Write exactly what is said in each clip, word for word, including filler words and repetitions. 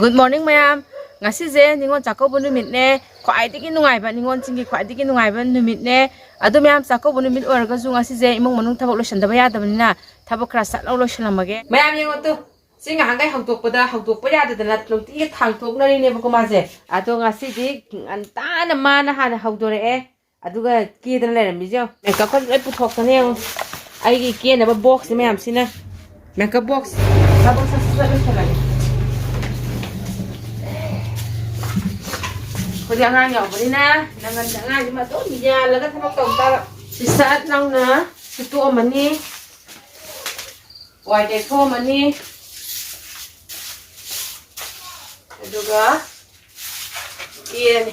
Good morning, ꯃꯌꯥꯝ꯫ ꯉꯁꯤꯁꯦ ꯅꯤꯉꯣꯜ ꯆꯥꯛꯀꯧꯕ ꯅꯨꯃꯤꯠꯅꯦ, ꯈ꯭ꯋꯥꯏꯗꯒꯤ ꯅꯨꯡꯉꯥꯏꯕ, ꯅꯤꯉꯣꯜꯁꯤꯡꯒꯤ ꯈ꯭ꯋꯥꯏꯗꯒꯤ ꯅꯨꯡꯉꯥꯏꯕ ꯅꯨꯃꯤꯠꯅꯦ꯫ ꯑꯗꯨ, ꯃꯌꯥꯝ, ꯆꯥꯛꯀꯧꯕ ꯅꯨꯃꯤꯠ ꯑꯣꯏꯔꯒꯁꯨ ꯉꯁꯤꯁꯦ ꯏꯃꯨꯡ ꯃꯅꯨꯡ ꯊꯕꯛ ꯂꯣꯏꯁꯤꯟꯗꯕ ꯌꯥꯗꯕꯅꯤꯅ ꯊꯕꯛ ꯈꯔ ꯁꯠ ꯂꯧ ꯂꯣꯏꯁꯤꯜꯂꯝꯃꯒꯦ꯫ ꯃꯌꯥꯝ ꯌꯦꯡꯉꯣ ꯇꯨ, ꯁꯤ ꯉꯍꯥꯟꯈꯩ ꯍꯧꯗꯣꯛꯄꯗ, ꯍꯧꯗꯣꯛꯄ ꯌꯥꯗꯗꯅ ꯅꯨꯡꯇꯤꯒꯤ ꯊꯥꯡꯇꯣꯛꯅꯔꯤꯅꯦꯕꯀꯣ ꯃꯥꯁꯦ꯫ ꯑꯗꯣ ꯉꯁꯤꯗꯤ ꯉꯟꯇꯥꯅ ꯃꯥꯅ ꯍꯥꯟꯅ ꯍꯧꯗꯣꯔꯛꯑꯦ꯫ ꯑꯗꯨꯒ ꯀꯦꯗꯅ ꯂꯩꯔꯝꯃꯤꯁꯦ ꯌꯦꯡꯉꯣ꯫ ꯃꯦꯀꯞꯀ ꯂꯣꯏ ꯄꯨꯊꯣꯛꯇꯅ ꯌꯦꯡꯉꯣ꯫ ꯑꯩꯒꯤ ꯀꯦꯅꯕ ꯕꯣꯛꯁꯁꯦ ꯃꯌꯥꯝꯁꯤꯅ꯫ Makeup box. ꯊꯕꯛ ꯁꯠ ꯁꯠ ꯁꯠ ꯂꯣꯏꯁꯜꯂꯒꯦ꯫ ꯑꯩꯈꯣꯏꯗꯤ ꯑꯉꯥꯡ ꯌꯥꯎꯕꯅꯤꯅ ꯅꯪꯒꯟꯁꯦ ꯑꯉꯥꯡꯁꯤꯃ ꯑꯗꯨꯝ ꯌꯥꯜꯂꯒ ꯊꯕꯛ ꯇꯧ ꯇꯥꯕ꯫ ꯁꯤ ꯁꯠ ꯂꯥꯎꯅ ꯁꯤ ꯇꯣꯛꯑꯝꯃꯅꯤ꯫ ꯋꯥꯏ ꯇꯩꯊꯣꯛꯑꯝꯃꯅꯤ꯫ ꯑꯗꯨꯒ ꯀꯦꯔꯅꯤ꯫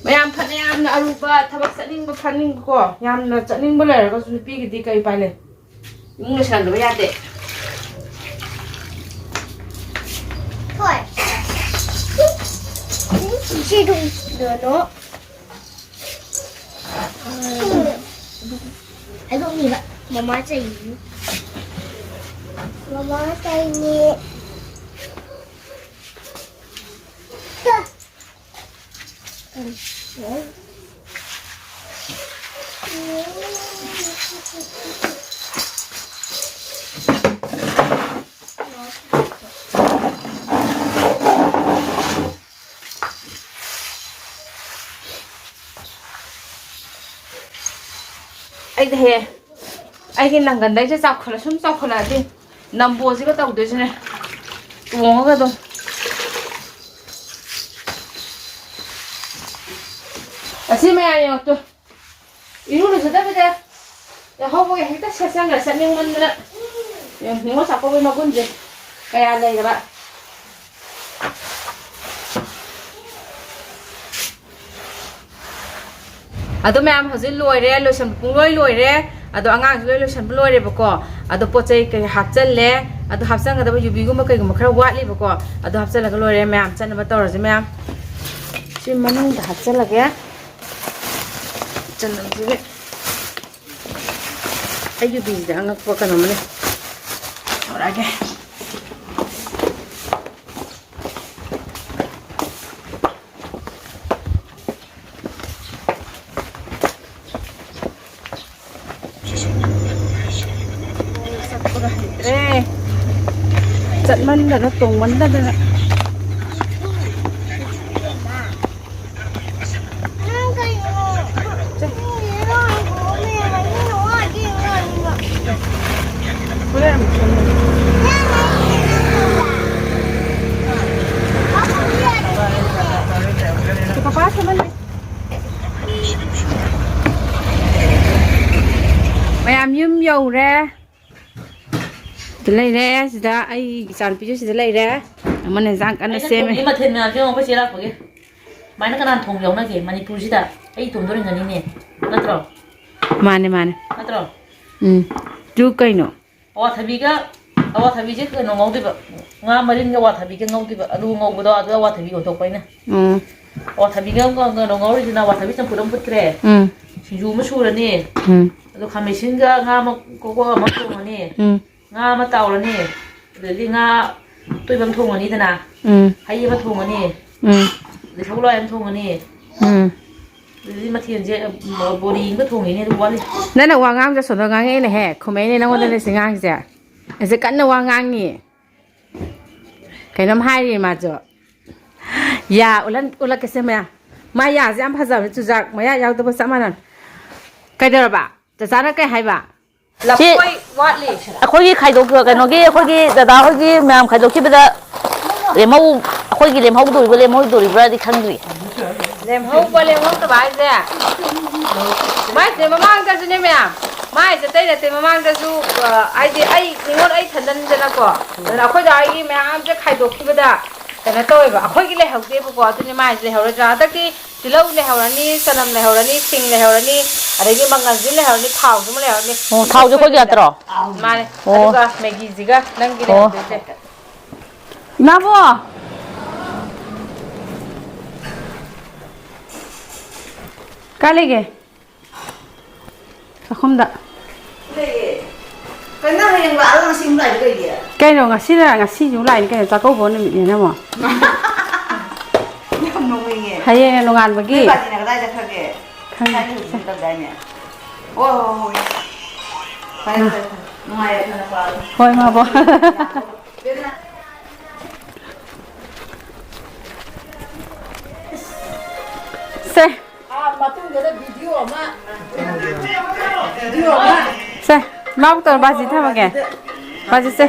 ꯃꯌꯥꯝ ꯐꯅ ꯌꯥꯝꯅ ꯑꯔꯨꯕ ꯊꯕꯛ ꯆꯠꯅꯤꯡꯕ ꯈꯟꯅꯤꯡꯕꯀꯣ, ꯌꯥꯝꯅ ꯆꯠꯅꯤꯡꯕ ꯂꯩꯔꯒꯁꯨ ꯅꯨꯄꯤꯒꯤꯗꯤ ꯀꯩ ꯎꯄꯥꯏ ꯂꯩ? ꯏꯃꯨꯡ ꯂꯣꯏꯁꯟꯗꯕ ꯌꯥꯗꯦ꯫ ꯍꯣꯏ꯫ ꯁꯤ ꯑꯗꯨꯝ ꯂꯣꯏꯔꯣ꯫ ꯍꯥꯏꯗꯣꯛꯅꯤꯕ꯫ ꯃꯃꯥ ꯆꯩꯅꯤ꯫ ꯃꯃꯥ ꯆꯩꯅꯤ꯫ ꯑꯩꯗꯤ ꯍꯦ, ꯑꯩꯒꯤ ꯅꯪꯒꯟꯗꯩꯁꯦ ꯆꯥꯎꯈꯠꯂ-, ꯁꯨꯝ ꯆꯥꯎꯈꯠꯂꯛꯑꯗꯤ ꯅꯝꯕꯣꯁꯤꯒ ꯇꯧꯗꯣꯏꯁꯤꯅꯦ, ꯇꯣꯡꯉꯒ ꯑꯗꯨꯝ꯫ ꯑꯁꯤ ꯃꯌꯥꯝ ꯌꯦꯡꯉꯣ ꯇꯨ꯫ ꯏꯔꯨ ꯂꯨꯖꯗꯕꯤꯗ ꯌꯥꯍꯧꯕꯒ ꯍꯦꯛꯇ ꯁꯦꯠꯆꯟꯈ꯭ꯔꯦ, ꯆꯠꯅꯤꯡꯃꯟꯗꯅ꯫ ꯌꯦꯡꯉꯨ, ꯅꯤꯉꯣꯜ ꯆꯥꯛꯀꯧꯕꯒꯤ ꯃꯒꯨꯟꯁꯦ ꯀꯌꯥ ꯂꯩꯔꯕ꯫ ꯑꯗꯣ ꯃꯌꯥꯝ, ꯍꯧꯖꯤꯛ ꯂꯣꯏꯔꯦ, ꯂꯣꯏꯁꯟꯕ ꯄꯨꯡꯂꯣꯏ ꯂꯣꯏꯔꯦ꯫ ꯑꯗꯣ ꯑꯉꯥꯡꯁꯨ ꯂꯣꯏ ꯂꯣꯏꯁꯟꯕ ꯂꯣꯏꯔꯦꯕꯀꯣ꯫ ꯑꯗꯣ ꯄꯣꯠ ꯆꯩ ꯀꯩ ꯍꯥꯞꯆꯜꯂꯦ꯫ ꯑꯗꯣ ꯍꯥꯞꯆꯟꯒꯗꯕ ꯌꯨꯕꯤꯒꯨꯝꯕ ꯀꯩꯒꯨꯝꯕ ꯈꯔ ꯋꯥꯠꯂꯤꯕꯀꯣ꯫ ꯑꯗꯣ ꯍꯥꯞꯆꯜꯂꯒ ꯂꯣꯏꯔꯦ ꯃꯌꯥꯝ, ꯆꯠꯅꯕ ꯇꯧꯔꯁꯦ ꯃꯌꯥꯝ꯫ ꯁꯤ ꯃꯅꯨꯡꯗ ꯍꯥꯞꯆꯜꯂꯒꯦ꯫ ꯆꯅꯝꯁꯤꯒ꯫ ꯑꯩꯒꯤ ꯕꯤꯁꯤꯗ ꯑꯉꯛꯄ ꯀꯩꯅꯣꯝꯃꯅꯦ꯫ ꯇꯧꯔꯛꯑꯒꯦ꯫ ꯆꯠꯄꯒ ꯍꯩꯇ꯭ꯔꯦ꯫ ꯆꯠꯃꯟꯗꯅ, ꯇꯣꯡꯃꯟꯗꯗꯅ꯫ ꯄꯥꯄꯥ ꯁꯦꯝꯍꯜꯂꯦ꯫ ꯃꯌꯥꯝ ꯌꯨꯝ ꯌꯧꯔꯦ꯫ ꯁꯤꯗ ꯂꯩꯔꯦ꯫ ꯁꯤꯗ ꯑꯩ ꯏꯆꯥꯅꯨꯄꯤꯁꯨ ꯁꯤꯗ ꯂꯩꯔꯦ꯫ ꯑꯃꯅ ꯏꯟꯖꯥꯡ ꯀꯟꯅ ꯑꯩꯅ ꯁꯦꯝꯃꯦ꯫ ꯊꯣꯡꯉꯤ ꯃꯊꯦꯜ ꯃꯌꯥꯝꯁꯦ ꯌꯦꯡꯉꯣ, ꯑꯩꯈꯣꯏ ꯆꯦ ꯂꯥꯛꯄꯒꯤ꯫ ꯁꯨꯃꯥꯏꯅ ꯀꯅꯥꯅ ꯊꯣꯡꯕ ꯌꯥꯎꯅꯒꯦ ꯃꯅꯤꯄꯨꯔꯁꯤꯗ? ꯑꯩ ꯏꯇꯣꯝꯗ ꯑꯣꯏꯔꯝꯒꯅꯤꯅꯦ꯫ ꯅꯠꯇ꯭ꯔꯣ? ꯃꯥꯅꯦ, ꯃꯥꯅꯦ꯫ ꯅꯠꯇ꯭ꯔꯣ? ꯎꯝ꯫ ꯑꯗꯨ ꯀꯩꯅꯣ? ꯑꯋꯥꯊꯕꯤꯒ, ꯑꯋꯥꯊꯕꯤꯁꯦ ꯀꯩꯅꯣ ꯉꯧꯗꯣꯏꯕ꯫ ꯉꯥ ꯃꯔꯤꯟꯒ ꯑꯋꯥꯊꯕꯤꯒ ꯉꯧꯗꯣꯏꯕ꯫ ꯑꯂꯨ ꯉꯧꯕꯗꯣ ꯑꯗꯨꯗ ꯑꯋꯥꯊꯕꯤ ꯑꯣꯟꯊꯣꯛꯄ ꯑꯩꯅ꯫ ꯎꯝ꯫ ꯑꯋꯥꯊꯕꯤꯒ ꯀꯩꯅꯣ ꯉꯧꯔꯤꯁꯤꯅ ꯑꯋꯥꯊꯕꯤ ꯆꯝꯐꯨꯠ ꯑꯃ ꯐꯨꯠꯈ꯭ꯔꯦ꯫ ꯎꯝ꯫ ꯁꯤꯡꯖꯨ ꯑꯃ ꯁꯨꯔꯅꯤ꯫ ꯎꯝ꯫ ꯑꯗꯣ ꯈꯥꯃꯦꯟꯁꯤꯟꯒ ꯉꯥ ꯑꯃ ꯀꯣꯛꯑ ꯑꯃ ꯊꯣꯡꯉꯅꯤ꯫ ꯎꯝ꯫ ꯉꯥ ꯑꯃ ꯇꯥꯎꯔꯅꯤ꯫ ꯑꯗꯩꯗꯤ ꯉꯥ ꯑꯇꯣꯏꯕ ꯑꯃ ꯊꯣꯡꯉꯅꯤꯗꯅ꯫ ꯎꯝ꯫ ꯍꯩ ꯑꯃ ꯊꯣꯡꯉꯅꯤ꯫ ꯎꯝ꯫ ꯑꯗꯩ ꯁꯒꯣꯜ ꯍꯋꯥꯏ ꯑꯃ ꯊꯣꯡꯉꯅꯤ꯫ ꯎꯝ꯫ ꯑꯗꯨꯗꯤ ꯃꯊꯦꯜꯁꯦ, ꯕꯣꯔꯤ ꯑꯃꯒ ꯊꯣꯡꯉꯤꯅꯦ, ꯑꯗꯨ ꯋꯥꯠꯂꯤ꯫ ꯅꯪꯅ ꯋꯥ ꯉꯥꯡꯗ ꯁꯣꯝꯗ ꯉꯥꯡꯉꯛꯑꯦꯅꯦꯍꯦ, ꯈꯨꯝꯃꯛꯏꯅꯦ ꯅꯪꯉꯣꯟꯗꯅꯦ ꯁꯤ ꯉꯥꯡꯉꯤꯁꯦ꯫ ꯑꯁꯤ ꯀꯟꯅ ꯋꯥ ꯉꯥꯡꯉꯤ꯫ ꯀꯩꯅꯣꯝ ꯍꯥꯏꯔꯤ ꯃꯥꯁꯨ꯫ ꯌꯥ ꯎꯠꯍꯟ-, ꯎꯠꯂꯛꯀꯦꯁꯦ ꯃꯌꯥꯝ꯫ ꯃꯥ ꯌꯥꯁꯦ ꯌꯥꯝ ꯐꯖꯕꯅꯦ, ꯆꯨꯖꯥꯛ ꯃꯌꯥ ꯌꯥꯎꯗꯕ ꯆꯞ ꯃꯥꯟꯅꯅ꯫ ꯀꯩꯗꯧꯔꯕ? ꯆꯆꯥꯅ ꯀꯩ ꯍꯥꯏꯕ? ꯁꯤ ꯂꯐꯣꯏ ꯋꯥꯠꯂꯤ꯫ ꯑꯩꯈꯣꯏꯒꯤ ꯈꯥꯏꯗꯣꯛ-, ꯀꯩꯅꯣꯒꯤ, ꯑꯩꯈꯣꯏꯒꯤ ꯗꯗꯥ ꯍꯣꯏꯒꯤ ꯃꯌꯥꯝ ꯈꯥꯏꯗꯣꯛꯈꯤꯕꯗ ꯂꯦꯝꯍꯧ-, ꯑꯩꯈꯣꯏꯒꯤ ꯂꯦꯝꯍꯧꯗꯣꯔꯤꯕ ꯂꯦꯝꯍꯧꯗꯣꯔꯤꯕ꯭ꯔꯥꯗꯤ ꯈꯪꯗ꯭ꯔꯤ꯫ ꯂꯦꯝꯍꯧꯕ ꯂꯦꯝꯍꯧꯗꯕ ꯍꯥꯏꯁꯦ, ꯃꯥꯏꯁꯦ ꯃꯃꯥꯡꯗꯁꯨꯅꯦ ꯃꯌꯥꯝ, ꯃꯥꯏꯁꯦ ꯑꯇꯩ ꯅꯠꯇꯦ, ꯃꯃꯥꯡꯗꯁꯨ, ꯑ, ꯍꯥꯏꯗꯤ ꯑꯩ ꯅꯤꯉꯣꯜ ꯑꯩ ꯊꯟꯗꯅꯤꯗꯅꯀꯣ, ꯑꯗꯨꯅ ꯑꯩꯈꯣꯏ ꯗꯥ ꯍꯣꯏꯒꯤ ꯃꯌꯥꯝꯁꯦ ꯈꯥꯏꯗꯣꯛꯈꯤꯕꯗ ꯀꯩꯅꯣ ꯇꯧꯋꯦꯕ, ꯑꯩꯈꯣꯏꯒꯤ ꯂꯩꯍꯧꯗꯦꯕꯀꯣ, ꯑꯗꯨꯅꯤ ꯃꯥꯏꯁꯦ ꯂꯩꯍꯧꯔꯗ꯭ꯔꯥ꯫ ꯍꯟꯗꯛꯇꯤ ꯇꯤꯜꯍꯧ ꯂꯩꯍꯧꯔꯅꯤ, ꯆꯅꯝ ꯂꯩꯍꯧꯔꯅꯤ, ꯁꯤꯡ ꯂꯩꯍꯧꯔꯅꯤ, ꯑꯗꯒꯤ ꯃꯪꯒꯜꯁꯨ ꯂꯩꯍꯧꯔꯅꯤ, ꯊꯥꯎꯁꯨ ꯑꯃ ꯂꯩꯍꯧꯔꯅꯤ꯫ ꯑꯣ, ꯊꯥꯎꯁꯦ ꯑꯩꯈꯣꯏꯒꯤ ꯅꯠꯇ꯭ꯔꯣ? ꯃꯥꯅꯦ꯫ ꯑꯣ꯫ ꯑꯗꯨꯒ ꯃꯦꯒꯤꯁꯤꯒ ꯅꯪꯒꯤ ꯑꯣ꯫ ꯂꯩꯍꯧꯗꯣꯏꯁꯦ꯫ ꯏꯃꯥꯕꯣ! ꯀꯥꯏ ꯂꯩꯒꯦ? ꯆꯥꯛꯈꯨꯝꯗ꯫ ꯂꯩꯌꯦ꯫ ꯀꯩꯅꯣ ꯅꯪ ꯍꯌꯦꯡ ꯂꯥꯛꯑꯒ ꯉꯁꯤ ꯑꯃꯨꯛ ꯂꯥꯛꯏꯗꯣ ꯀꯩꯒꯤ? ꯀꯩꯅꯣ ꯉꯁꯤꯅ, ꯉꯁꯤꯁꯨ ꯂꯥꯛꯏꯅꯤ ꯀꯩꯅꯣ, ꯆꯥꯛꯀꯧꯕ ꯅꯨꯃꯤꯠꯅꯤꯅ ꯑꯃꯨꯛ꯫ ꯌꯥꯝ ꯅꯣꯛꯅꯤꯡꯉꯦ꯫ ꯍꯌꯦꯡꯅ ꯅꯣꯡꯉꯥꯟꯕꯒꯤ꯫ ꯅꯣꯏ ꯕꯥꯖꯤꯅ ꯀꯗꯥꯏ ꯆꯠꯈ꯭ꯔꯒꯦ? ꯈꯪꯗꯦ꯫ ꯉꯁꯥꯏꯗꯤ ꯍꯧꯖꯤꯛ ꯇꯧꯗꯥꯏꯅꯦ? ꯍꯣꯏ, ꯍꯣꯏ, ꯍꯣꯏ꯫ ꯐꯔꯦ, ꯐꯔꯦ, ꯐꯔꯦ꯫ ꯅꯨꯡꯉꯥꯏꯔꯦ, ꯐꯔꯦ, ꯐꯔꯦ꯫ ꯍꯣꯏ, ꯃꯥꯕꯣ꯫ ꯕꯦꯝꯃ꯫ ꯁꯦ꯫ ꯑꯥ, ꯃꯇꯨꯡꯗ ꯚꯤꯗꯤꯑꯣ ꯑꯃ, ꯚꯤꯗꯤꯑꯣ ꯑꯃ꯫ ꯁꯦ, ꯃꯥꯕꯨ ꯇꯧꯔꯣ, ꯕꯥꯖꯤ ꯊꯝꯃꯒꯦ꯫ ꯕꯥꯖꯤ ꯁꯦ,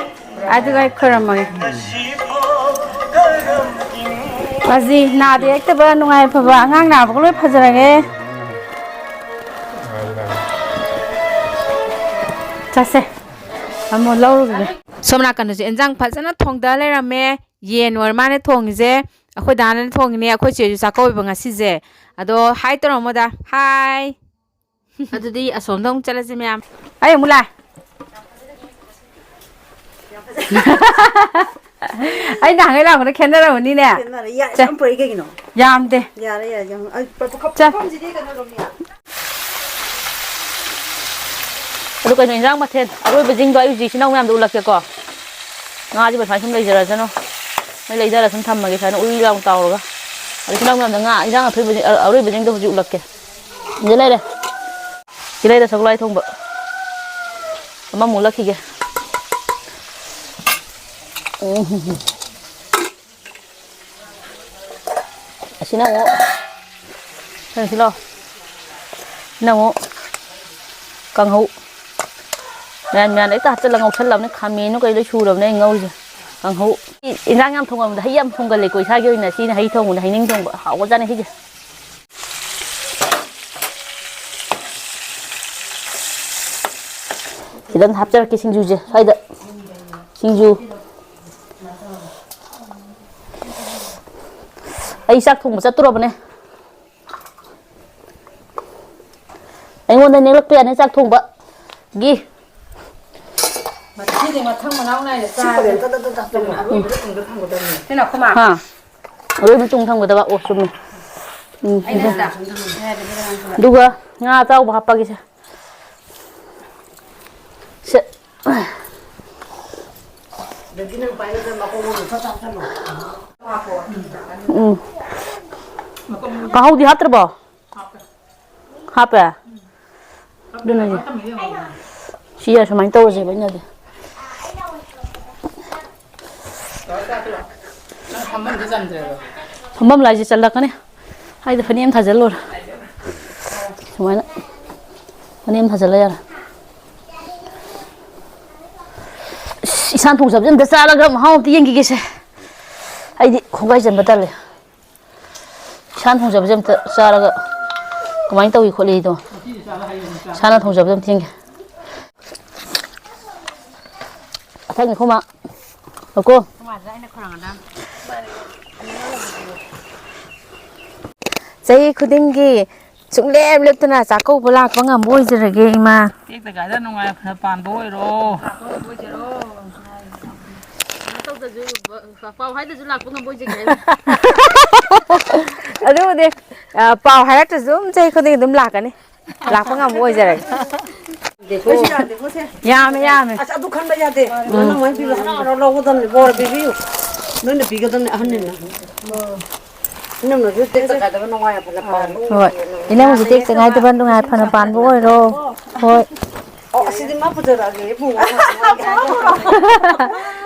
ꯑꯗꯨꯒ ꯑꯩ ꯈꯣꯏꯔꯝꯃꯒꯦ꯫ ꯕꯥꯖꯤ, ꯅꯥꯗ ꯌꯦꯛꯇꯕ, ꯅꯨꯡꯉꯥꯏ ꯐꯕ ꯑꯉꯥꯡ ꯅꯥꯕꯒ ꯂꯣꯏ ꯐꯖꯔꯒꯦ꯫ ꯆꯠꯁꯦ, ꯑꯃꯨꯛ ꯂꯧꯔꯨꯈꯤꯒꯦ꯫ ꯁꯣꯝ ꯅꯥꯀꯟꯗꯁꯨ ꯏꯟꯖꯥꯡ ꯐꯖꯅ ꯊꯣꯡꯗ ꯂꯩꯔꯝꯃꯦ꯫ ꯌꯦꯟ ꯑꯣꯏꯔ ꯃꯥꯅ ꯊꯣꯡꯉꯤꯁꯦ꯫ ꯑꯩꯈꯣꯏ ꯗꯥꯅ ꯊꯣꯡꯉꯤꯅꯦ꯫ ꯑꯩꯈꯣꯏ ꯆꯦꯁꯨ ꯆꯥꯛꯀꯧꯋꯦꯕ ꯉꯁꯤꯁꯦ꯫ ꯑꯗꯣ ꯍꯥꯏ ꯇꯧꯔꯝꯃꯣ ꯗꯥ꯫ ꯍꯥꯏ꯫ ꯑꯗꯨꯗꯤ ꯑꯁꯣꯝꯗ ꯑꯃꯨꯛ ꯆꯠꯂꯁꯤ ꯃꯌꯥꯝ꯫ ꯑꯩ ꯑꯃꯨꯛ ꯂꯥꯛꯑꯦ꯫ ꯑꯩ ꯅꯍꯥꯟꯒꯩ ꯂꯥꯛꯄꯗ ꯈꯦꯠꯅꯔꯝꯃꯅꯤꯅꯦ꯫ ꯈꯦꯠꯅꯔꯦ꯫ ꯌꯥ-, ꯁꯦ꯫ ꯌꯥꯝ ꯄꯨꯔꯛꯏ ꯀꯩꯒꯤꯅꯣ? ꯌꯥꯝꯗꯦ꯫ ꯌꯥꯔꯦ, ꯌꯥꯔꯦ, ꯌꯥꯝ-, ꯑ, ꯄ-, ꯄ-, ꯆꯠ꯫ ꯄꯨꯈꯝꯁꯤꯗꯤ ꯀꯩꯅꯣ ꯂꯧꯅꯤ꯫ ꯑꯗꯨ ꯀꯩꯅꯣ, ꯏꯟꯖꯥꯡ ꯃꯊꯦꯜ ꯑꯔꯣꯏꯕꯁꯤꯡꯗꯣ ꯑꯩ ꯍꯧꯖꯤꯛ ꯏꯆꯤꯟ ꯏꯅꯥꯎ ꯃꯌꯥꯝꯗ ꯎꯠꯂꯛꯀꯦꯀꯣ꯫ ꯉꯥꯁꯤꯕꯨ ꯁꯨꯃꯥꯏꯅ ꯁꯨꯝ ꯂꯩꯖꯔꯁꯅꯨ꯫ ꯃꯣꯏ ꯂꯩꯊꯔ ꯁꯨꯝ ꯊꯝꯃꯒꯦ, ꯁꯨꯃꯥꯏꯅ ꯎꯏ ꯂꯥꯎꯅ ꯇꯥꯎꯔꯒ꯫ ꯑꯗꯨ ꯏꯆꯤꯟ ꯏꯅꯥꯎ ꯃꯌꯥꯝꯗ ꯉꯥ, ꯏꯟꯖꯥꯡ ꯑꯊꯣꯏꯕꯁꯤꯡ-, ꯑ-, ꯑꯔꯣꯏꯕꯁꯤꯡꯗꯣ ꯍꯧꯖꯤꯛ ꯎꯠꯂꯛꯀꯦ꯫ ꯁꯤ ꯂꯩꯔꯦ꯫ ꯁꯤ ꯂꯩꯔꯦ ꯁꯒꯣꯜꯍꯋꯥꯏ ꯊꯣꯡꯕ꯫ ꯑꯃꯃꯨꯛ ꯎꯠꯂꯛꯈꯤꯒꯦ꯫ ꯎꯝ꯫ ꯑꯁꯤꯅ ꯑꯃꯨꯛ, ꯁꯤꯅ ꯁꯤ ꯂꯥꯎ꯫ ꯁꯤꯅ ꯑꯃꯨꯛ ꯀꯥꯡꯍꯧ꯫ ꯃꯌꯥꯟ ꯃꯌꯥꯟ ꯍꯦꯛꯇ ꯍꯥꯞꯆꯤꯜꯂ ꯉꯧꯁꯜꯂꯕꯅꯦ꯫ ꯈꯥꯃꯦꯟꯅ ꯀꯩ ꯂꯣꯏ ꯁꯨꯔꯕꯅꯦ ꯑꯩ ꯉꯧꯔꯤꯁꯦ꯫ ꯀꯥꯡꯍꯧ꯫ ꯏꯟꯖꯥꯡ ꯌꯥꯝ ꯊꯣꯡꯒꯟꯕꯗ ꯍꯩ ꯌꯥꯝ ꯊꯣꯡꯒꯜꯂꯦꯀꯣ ꯏꯁꯥꯒꯤ ꯑꯣꯏꯅ꯫ ꯁꯤꯅ ꯍꯩ ꯊꯣꯡꯕꯅ ꯍꯩꯅꯤꯡ ꯊꯣꯡꯕ꯫ ꯍꯥꯎꯒ꯭ꯔꯖꯥꯠꯅꯤ ꯁꯤꯁꯦ꯫ ꯈꯤꯇꯪ ꯍꯥꯞꯆꯔꯛꯀꯦ ꯁꯤꯡꯖꯨꯁꯦ ꯁ꯭ꯋꯥꯏꯗ꯫ ꯁꯤꯡꯖꯨ꯫ ꯑꯩ ꯆꯥꯛ ꯊꯣꯡꯕ ꯆꯠꯇꯣꯔꯕꯅꯦ꯫ ꯑꯩꯉꯣꯟꯗ ꯅꯦꯛꯂꯛꯄ ꯌꯥꯅꯤ ꯆꯥꯛ ꯊꯣꯡꯕꯒꯤ꯫ ꯉꯁꯤꯗꯤ ꯃꯊꯪ ꯃꯅꯥꯎ ꯅꯥꯏꯅ ꯆꯥꯔꯒꯦ꯫ ꯁꯤꯅ ꯑꯩꯈꯣꯏ ꯃꯥ꯫ ꯍꯥ꯫ ꯑꯔꯣꯏꯕ ꯇꯨꯡ ꯊꯝꯒꯗꯕ꯫ ꯑꯣ, ꯆꯨꯝꯃꯤ꯫ ꯎꯝ, ꯑꯩꯅ ꯁꯤꯗ꯫ ꯑꯗꯨꯒ ꯉꯥ ꯑꯇꯥꯎꯕ ꯍꯥꯞꯄꯒꯦꯁꯦ꯫ ꯁꯦ꯫ ꯎꯝ꯫ ꯀꯥꯡꯍꯧꯗꯤ ꯍꯥꯞꯇ꯭ꯔꯕꯣ? ꯍꯥꯞꯄꯦ? ꯑꯗꯨꯅ ꯁꯤ ꯁꯨꯃꯥꯏꯅ ꯇꯧꯔꯁꯦꯕ ꯑꯩꯅꯗꯤ꯫ ꯐꯝꯐꯝ ꯂꯥꯏꯁꯦ ꯆꯠꯂꯛꯀꯅꯤ꯫ ꯑꯩꯗꯤ ꯐꯅꯦꯛ ꯑꯃ ꯊꯥꯖꯤꯜꯂꯨꯔꯦ꯫ ꯁꯨꯃꯥꯏꯅ ꯐꯅꯦꯛ ꯑꯃ ꯊꯥꯖꯤꯜꯂ ꯌꯥꯔꯦ꯫ ꯏꯁ, ꯏꯁꯥꯅ ꯊꯣꯡꯖꯕꯁꯦ ꯑꯝꯇ ꯆꯥꯔꯒ ꯃꯍꯥꯎ ꯑꯝꯇ ꯌꯦꯡꯈꯤꯒꯦꯁꯦ꯫ ꯑꯩꯗꯤ ꯈꯣꯡꯒꯥꯏ ꯆꯟꯕ ꯇꯜꯂꯦ꯫ ꯏꯁꯥꯅ ꯊꯣꯡꯖꯕꯁꯦ ꯑꯝꯇ ꯆꯥꯔꯒ ꯀꯃꯥꯏꯅ ꯇꯧꯏ ꯈꯣꯠꯂꯤꯗꯣ꯫ ꯏꯁꯥꯅ ꯊꯣꯡꯖꯕꯁꯦ ꯑꯝꯇ ꯌꯦꯡꯒꯦ꯫ ꯑꯊꯪꯒꯤ ꯈꯨꯃꯥ꯫ ꯂꯧꯀꯣ꯫ ꯆꯍꯤ ꯈꯨꯗꯤꯡꯒꯤ ꯁꯨꯡꯂꯦꯞ ꯂꯦꯞꯇꯅ ꯆꯥꯛꯀꯧꯕ ꯂꯥꯛꯄ ꯉꯝꯕ ꯑꯣꯏꯖꯔꯒꯦ, ꯏꯃꯥ꯫ ꯇꯦꯛꯇ ꯀꯥꯏꯗ ꯅꯨꯡꯉꯥꯏ ꯐꯅ ꯄꯥꯟꯕ ꯑꯣꯏꯔꯣ꯫ ꯀꯩꯅꯣ ꯇꯧꯗ꯭ꯔꯁꯨ, ꯄꯥꯎ ꯍꯥꯏꯗ꯭ꯔꯁꯨ ꯂꯥꯛꯄ ꯉꯝꯕ ꯑꯣꯏꯖꯒꯦ ꯍꯥꯏꯕ꯫ ꯑꯗꯨꯕꯨꯗꯤ, ꯑ, ꯄꯥꯎ ꯍꯥꯏꯔꯛꯇ꯭ꯔꯁꯨ ꯑꯗꯨꯝ ꯆꯍꯤ ꯈꯨꯗꯤꯡꯒꯤ ꯑꯗꯨꯝ ꯂꯥꯛꯀꯅꯤ꯫ ꯂꯥꯛꯄ ꯉꯝꯕ ꯑꯣꯏꯖꯔꯒꯦ꯫ ꯌꯥꯝꯃꯦ, ꯌꯥꯝꯃꯦ꯫ ꯑꯁ, ꯑꯗꯨ ꯈꯟꯕ ꯌꯥꯗꯦ꯫ ꯎꯝ꯫ ꯅꯪ ꯍꯣꯏ ꯄꯤꯕ ꯍꯔꯥꯎ ꯍꯔꯥꯎ ꯂꯧꯒꯗꯕꯅꯤ, ꯕꯣꯔ ꯄꯤꯕꯤꯌꯨ꯫ ꯅꯣꯏꯅ ꯄꯤꯒꯗꯕꯅꯤ, ꯑꯍꯟꯅꯤꯅ꯫ ꯏꯅꯝꯅꯁꯨ ꯇꯦꯛꯇ ꯀꯥꯏꯗꯕ ꯅꯨꯡꯉꯥꯏ ꯌꯥꯏꯐꯅ ꯄꯥꯟꯕ ꯍꯣꯏ꯫ ꯑꯣꯏꯔꯣ꯫ ꯏꯅꯝꯒꯤꯁꯨ ꯇꯦꯛꯇ ꯀꯥꯏꯗꯕ ꯅꯨꯡꯉꯥꯏ ꯌꯥꯏꯐꯅ ꯄꯥꯟꯕ ꯑꯣꯏꯔꯣ꯫ ꯍꯣꯏ꯫ ꯑꯣ, ꯑꯁꯤꯗꯤ ꯃꯥ ꯄꯨꯖꯔꯛꯑꯒꯦ, ꯏꯕꯨꯡꯉꯣ꯫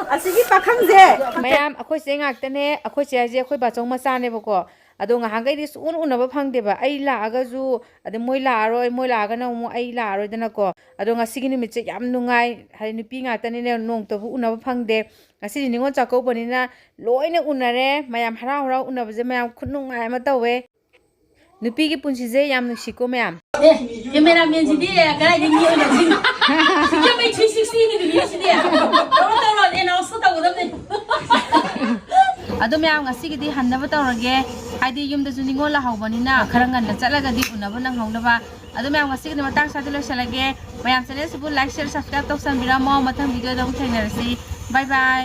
ꯑꯁꯤꯒꯤ ꯄꯥꯈꯪꯁꯦ꯫ ꯃꯌꯥꯝ, ꯑꯩꯈꯣꯏ ꯆꯦ ꯉꯥꯛꯇꯅꯦ꯫ ꯑꯩꯈꯣꯏ ꯆꯦ ꯍꯥꯏꯁꯦ ꯑꯩꯈꯣꯏ ꯕꯥꯆꯧ ꯃꯆꯥꯅꯦꯕꯀꯣ꯫ ꯑꯗꯣ ꯉꯍꯥꯟꯈꯩꯗꯤ ꯁꯨꯛꯎꯟ ꯎꯅꯕ ꯐꯪꯗꯦꯕ꯫ ꯑꯩ ꯂꯥꯛꯑꯒꯁꯨ, ꯑꯗꯩ ꯃꯣꯏ ꯂꯥꯛꯑꯔꯣꯏ, ꯃꯣꯏ ꯂꯥꯛꯑꯒꯅ ꯑꯃꯨꯛ ꯑꯩ ꯂꯥꯛꯑꯔꯣꯏꯗꯅꯀꯣ꯫ ꯑꯗꯣ ꯉꯁꯤꯒꯤ ꯅꯨꯃꯤꯠꯁꯦ ꯌꯥꯝ ꯅꯨꯡꯉꯥꯏ, ꯍꯥꯏꯗꯤ ꯅꯨꯄꯤ ꯉꯥꯛꯇꯅꯤꯅ ꯅꯣꯡꯃꯇꯕꯨ ꯎꯅꯕ ꯐꯪꯗꯦ꯫ ꯉꯁꯤꯗꯤ ꯅꯤꯉꯣꯜ ꯆꯥꯛꯀꯧꯕꯅꯤꯅ ꯂꯣꯏꯅ ꯎꯅꯔꯦ꯫ ꯃꯌꯥꯝ ꯍꯔꯥꯎ ꯍꯔꯥꯎ ꯎꯅꯕꯁꯦ ꯃꯌꯥꯝ ꯈꯨꯅꯨꯡꯉꯥꯏ ꯑꯃ ꯇꯧꯋꯦ꯫ ꯅꯨꯄꯤꯒꯤ ꯄꯨꯟꯁꯤꯁꯦ ꯌꯥꯝ ꯅꯨꯡꯁꯤꯀꯣ ꯃꯌꯥꯝ꯫ ꯑꯦ, ꯀꯦꯃꯦꯔꯥꯃꯦꯟꯁꯤꯗꯤ ꯀꯗꯥꯏꯗꯒꯤ ꯃꯤ ꯑꯣꯏꯅ ꯁꯤꯡ-, ꯁꯤꯡꯖꯃꯩ three sixty ꯅꯤ ꯅꯨꯄꯤꯁꯤꯗꯤ꯫ ꯇꯧꯔꯣ, ꯇꯧꯔꯣ, announce ꯇꯧꯒꯗꯕꯅꯤ꯫ ꯑꯗꯣ ꯃꯌꯥꯝ ꯉꯁꯤꯒꯤꯗꯤ ꯍꯟꯅꯕ ꯇꯧꯔꯒꯦ꯫ ꯍꯥꯏꯗꯤ ꯌꯨꯝꯗꯁꯨ ꯅꯤꯉꯣꯜ ꯂꯥꯛꯍꯧꯕꯅꯤꯅ ꯈꯔ ꯉꯟꯅ ꯆꯠꯂꯒꯗꯤ ꯎꯅꯕ ꯅꯪꯍꯧꯅꯕ꯫ ꯑꯗꯣ ꯃꯌꯥꯝ ꯉꯁꯤꯒꯤꯗꯤ ꯃꯇꯥꯡ ꯁ꯭ꯋꯥꯏꯗ ꯂꯣꯏꯁꯤꯜꯂꯒꯦ꯫ ꯃꯌꯥꯝ channel ꯁꯤꯕꯨ like, share, subscribe ꯇꯧꯁꯟꯕꯤꯔꯝꯃꯣ꯫ ꯃꯊꯪ video ꯗ ꯑꯃꯨꯛ ꯊꯦꯡꯅꯔꯁꯤ꯫ Bye bye꯫